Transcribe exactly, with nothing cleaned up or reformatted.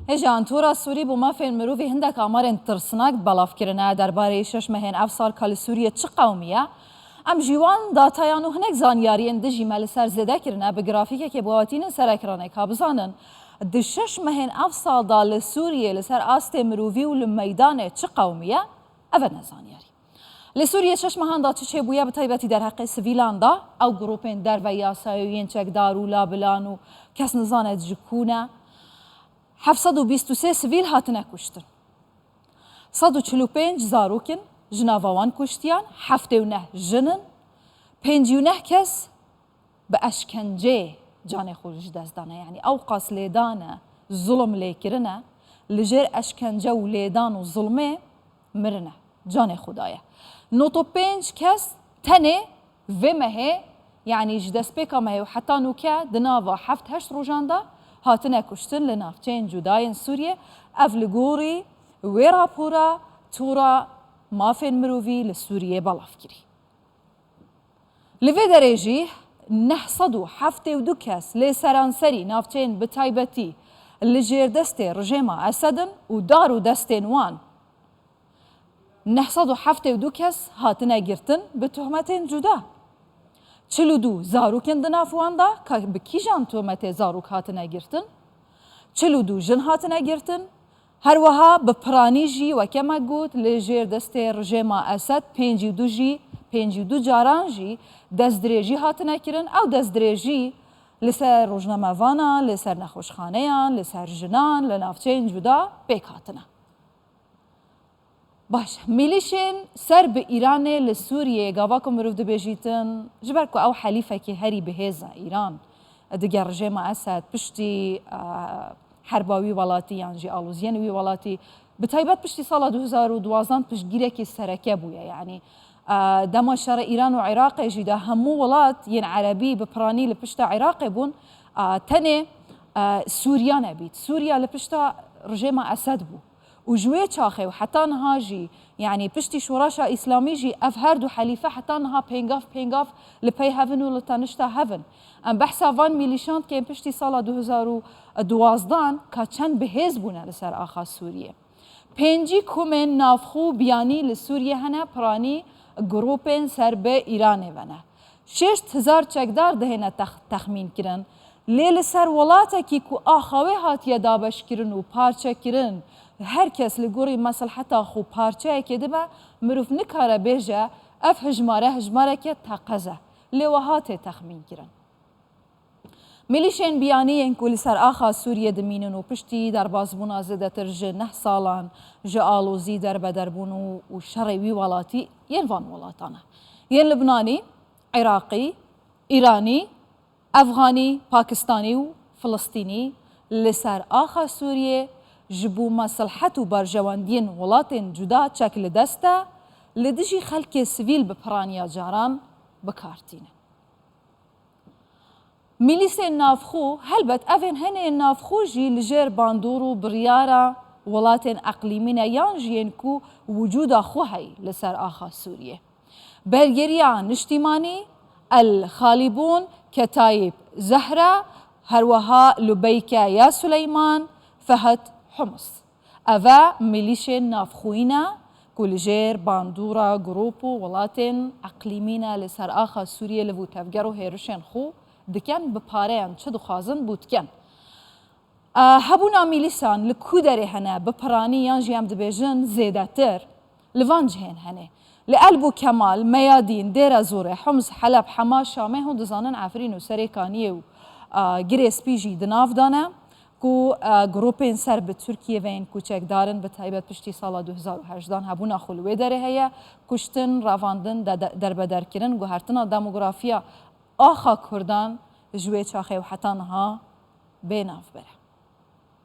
Hêja Antora Sûrî bo mafên mirovî hindek amarên tirsnak belav kirine derbarê şeş mehên ev sal ka li Sûriyê çi qewmiye. Em ji wan datayan û hinek zanyariyên dijî me li ser zêde kirine, bi grafîkekê bi we tînin ser ekranê ka bizanin di şeş mehên ev sal de li Sûriyê li ser astê mirovî û li meydanê çi qewmiye, ev e ne zanyarî. Li Sûriyê şeş mehan de çi çêbûye, bi taybetî derheqê sivîlan de, ew grûpên derve yasayê û yên çekdar û labilan û kes nizane ji ku ne, heft sed û bîst û sê sivîl hatine kuştin. Sed û çil û pênc zarok in, ji nava wan kuştiyan heftê û neh jin in, pêncî û neh kes bi eşkenceyê canê xwe ji dest dane. Yanî ew qas lêdane, zulm lê kirine, li jêr eşkence û lêdan û zulmê mirine, canê xwe daye. Nod û pênc kes tenê vê mehê, yanî ji destpêka mehê û heta nûke di nava heft heşt rojan de hatine kuştin li navçeyên cuda yên Sûriyê. Ev li gorî wê rapora Tora Mafên Mirovî li Sûriyê belav kirî. Li vê derê jî neh sed û heftê û du kes lê seranserî navçeyên bi taybetî li jêrdestê rijêma Esed in û dar û destên wan, neh sed û heftê û du kes hatine girtin bi tohmetên cuda. Çil û du zarokên di nav wan de, ka bi kîjan tohmetê zarok hatine girtin? Çil û du jin hatine girtin. Her wiha bi piranî jî, weke me got, li jêr destê rijêma Esed pêncî û du jî, pêncî û du caran jî destdirêjî hatine kirin. Ew destdirêjî li ser rojnamevanan, li ser nexweşxaneyan, li ser jinan, li navçeyên cuda pêk hatine. Baş, mîlîşên ser bi Îranê li Sûriyê, gava ku mirov dibêjîtin, ji ber ku ew helîfekî herî bi hêz e, Îran, digel rijêma Esed, piştî, e, herba wî welatî yan jî aloziyên wî welatî, bi taybet piştî sala du hezar û duwazdan piştgîrekî sereke bûye. Yanî, e, dema şerê Îran û Iraqê jî de hemû welat yên erebî bi piranî li pişta Iraqê bûn, e, tenê, e, Sûriya nebît. Sûriya li pişta rijêma Esed bû. Û ji wê çaxê û heta niha jî, yanî piştî Şoreşa Îslamî jî ev her du helîfe heta niha pêngav pêngav li pey hev in û li tenişta hev in. Em behsa van mîlîşan dikin piştî sala du hezar û duwazdan ka çend bi hêz bûne li ser axa Sûriyê. Pêncî komên navxwe û biyanî li Sûriyê hene, piranî grûpên ser bi Îranê ve ne. Şêşt hezar çekdar dihêne tex-, texmîn kirin. Lê li ser welatekî ku axa wê hatiye dabeşkirin û parçekirin, her kes li gorî mesleheta xwe parçeyekê dibe, mirov nikare bêje, ev hijmare hijmareke teqez e. Lê wiha tê texmîn kirin. Milîşên biyanî yên ku li ser axa Sûriyê dimînin û piştî derbasbûna zêdetir ji neh salan ji alozî derbeder bûn û, û şerê wî welatî yên van welatan e. Yên Libnanî, Iraqî, Îranî, Efxanî, Pakistanî û Filistînî li ser axa Sûriyê ji bo meselhet û berjewendiyên welatên cuda çek li dest e, li dijî xelkê sivîl bi piraniya caran bi kar tînin. Milîsên navxwe, helbet evên hene yên navxwe jî li jêr bandor û biryara welatên eqlîmî ne yan jî yên ku wicûda xwe heyî li ser axa Sûriyê. Bergeriya Niştîmanî, El Xalîbûn, Ketayîb Zehra, her wiha Lubeyke ya Suleyman, Fehd Humus. Ev e milîşên navxweyî ne ku li jêr bandora grûp û welatên eqlîmî ne li ser axa Sûriyê liv û tevger û hêrişên xwe dikin, bi pareyan çi dixwazin bû dikin. E, hebûna mîlîsan li ku derê hene, bi piranî yan jî em dibêjin zêdetir, li van cihên hene. Li Elb û Kemal, Meyadîn, Dêra Zorê, Homs, Heleb, Hema, Şamê, hûn dizanin Efrîn û Serê Kaniyê û, e, Girê Spî jî di nav de ne ku, e, grûpên ser bi Tirkiyê ve yên ku çekdar in, bi taybet piştî sala du hezar û hejdan hebûna xwe li wê derê heye, kuştin, revandin, de-, de-, derbederkirin, guhertina demografiya axa Kurdan ji wê çaxê û heta niha bê navber e.